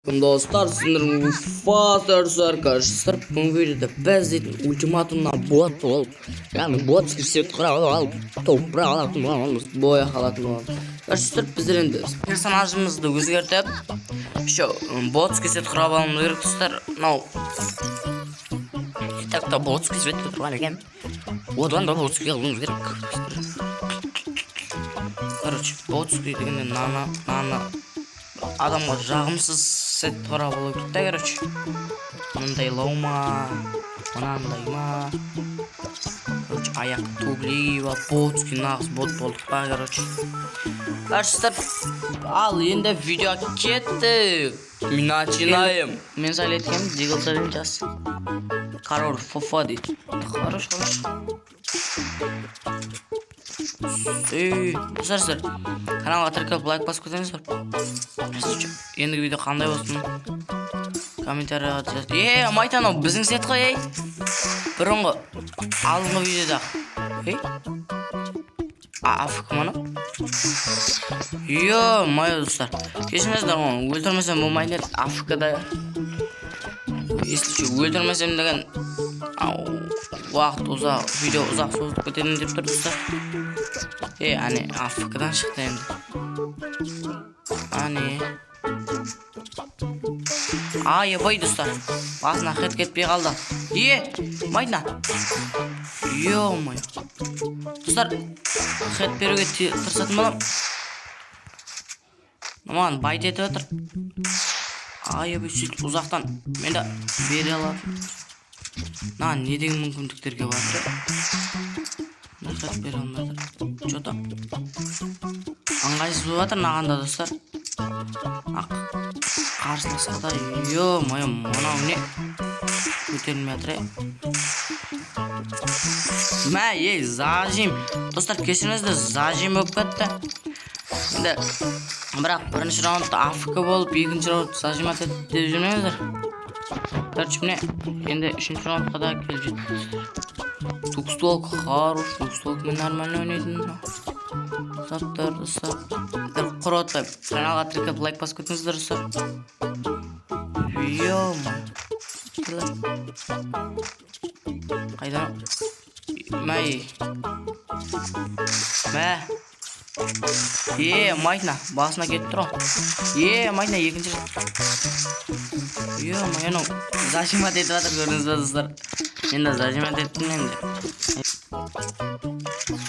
Достар, сіздердің фазер. Бүгінгі видеода біз дейтін ультиматумнан бот болып, яғни бот свет құрап алып, топырақ алатын боламыз, боя алатын боламыз. Короче, біздер енді персонажымызды өзгертіп, еще ботский сет құрап алуымыз керек, достар. Мынау так та ботский свет тұрған екен. Одан да ботский алуымыз керек. Короче, ботский дегенде нана, нана адамға жағымсыз сет құрап алу керек та. Короче, мындай ма, мынандай ма? Короче, аяқ туфли киіп алып, ботский, нағыз бот болдық па? Короче, ал енді видео кеттік, начинаем. Мен сайлайды екенмін, дигл сайлаймын. Жас король фф дейді. Хорош, хорош. Ей, достар, сіздер каналға тіркеліп, лайк басып кетіңіздер. Ендігі видео қандай болсын, комментарийға жаз. Е, майт, анау біздің сет қой, ей, бұрынғы, алдыңғы видеода. Ей, АФК ма анау? Ё-моё, достар, кешіріңіздер, оны өлтірмесем болмайтын еді. АФК да, если че, өлтірмесем деген ау, уақыт ұзақ, видео ұзақ созылып кететін деп тұр, достар. Е, әне, АФК-дан шықты енді, әне. Ай, достар, басына хед кетпей қалды. Е, майна, ё-моё, достар, хед беруге тырысатын боламын. Маған байт етіп жатыр. Ай, сөйтіп ұзақтан мен де бере аламын. Мына не деген мүмкіндіктерге бар мына? Хед бере алмай жатыр, че-то ыңғайсыз болып жатыр мынаған да, достар. Ақ қарсыласқа да. Ё-моё, мынау не, көтерілмей жатыр? Е, мә, ей, зажим. Достар, кешіріңіздер, зажим болып кетті енді. Бірақ бірінші раундта АФК болып, екінші раунд зажимать етті деп жүрмеңіздер. Короче, міне, енді үшінші раундқа да келіп жеттік. Двухстволка хорош, двухстволкамен нормально ойнайтын заттар, достар. Құр отпай, каналға тіркеліп, лайк басып кетіңіздер, достар. Ё-моё, қайда? Мәй, мә, е, майна, басына кетіп тұр ғой. Е, майна, екінші рет. Ё-моё, анау зажимать етіп жатыр, көрдіңіз ба, достар? Мен де зажимать еттім енді,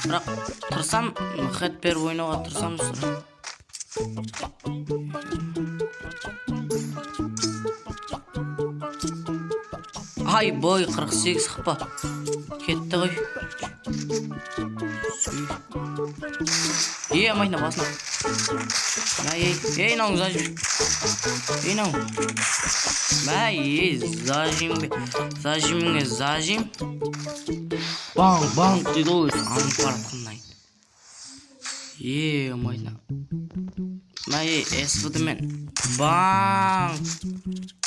бірақ тырысам, хед беріп ойнауға тырысамын, достар. Ай, бой, 48 хп кетті ғой. Е, майна, басына. Мә, ей, ей, мынау зажим, ей, мынау, мә, ей, зажим, зажиміңе зажим, баң баң дейді ғой өзі анып бара жатқандай. Е, майна, мә, ей, СВД мен баң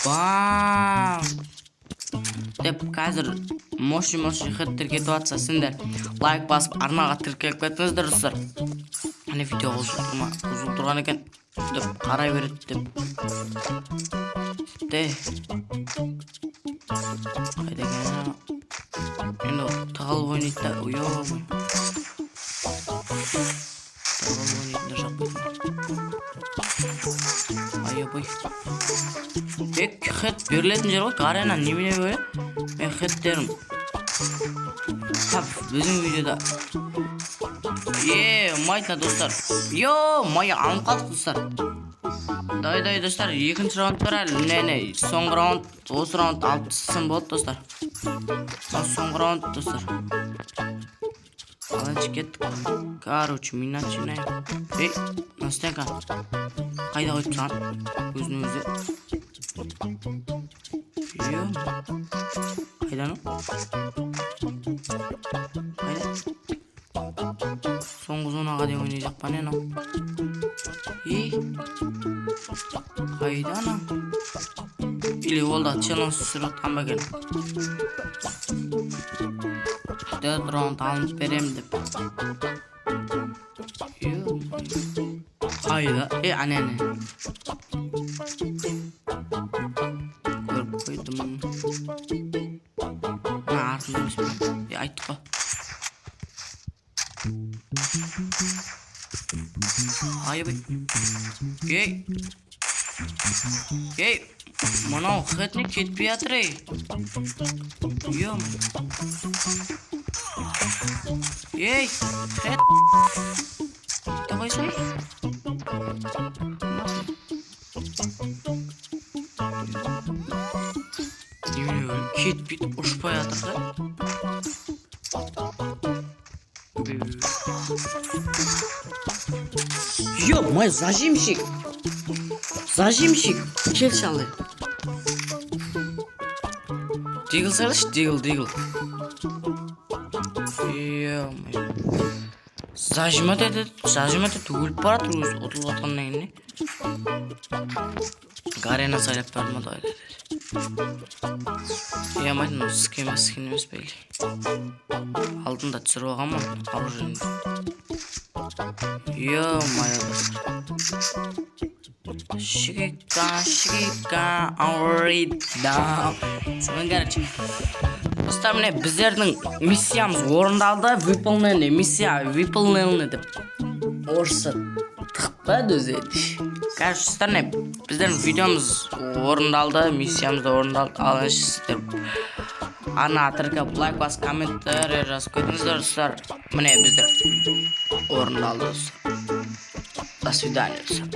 баң деп. Қазір мощный, мощный хедтер кетіп жатса, сендер лайк басып, арнаға тіркеліп кетіңіздер, достар. Әне, видео бұзылып тұрған екен деп қарай береді деп те. Қайда екен енді ол? Тығылып ойнайды да. Ё, тығылып ойнайтындар жақпайды. Ай, е, хед берілетін жер ғой арена. Немене бөле мен хедтерім тап біздің видеода. Е, майта, достар, ё-моё, алынып қалдық, достар. Дай, дай, достар, екінші раунд бар әлі. Не, не, соңғы раунд, осы раунд алып тастасам болады, достар. Мынау соңғы раунд, достар. Қалайынша кеттік. Короче, мы начинаем. Ей, мына стенка қайда қойып тастаған өзін өзі? Е, қайда анау, қайда? Соңғы зонаға дейін ойнай па, не анау? Ей, қайда анау? Или ол да челлендж түсіріп жатқан ба екен, төрт раунд алынып беремін деп? Ё-моё. Қайда? Е, әне, әне. Айбай, ей, ей, мынау хэтник кетпей жатыр, ей. Ё, ей, хэт, давай сюда. Немене, кетпейді, ұшпай жатыр да. Ё-моё, зажимщик! Зажимщик! Келші, ал. Дигл салшы, дигл, дигл. Ё-моё. Зажимать етеді, зажимать етеді, өліп барады өзі ұтылып жатқаннан кейін, не? Гарена сайлап барды ма деді. Ё-моё, мынау скин ба, скин емес пе, или? Алдында түсіріп алғанмын оружиені. Ё-моё, достар. Шикика, шикика, аурида. Сонымен, короче, достар, міне, біздердің миссиямыз орындалды. Выполненный миссия, выполненный деп орысша тықпады өзі. Короче, достар, міне, біздердің видеомыз орындалды, миссиямыз да орындалды. Ал енді сіздер ана тіркеп, лайк басып, комментарий жазып кетіңіздер, достар. Міне, біздер орындалды, достар. До свидания, достар.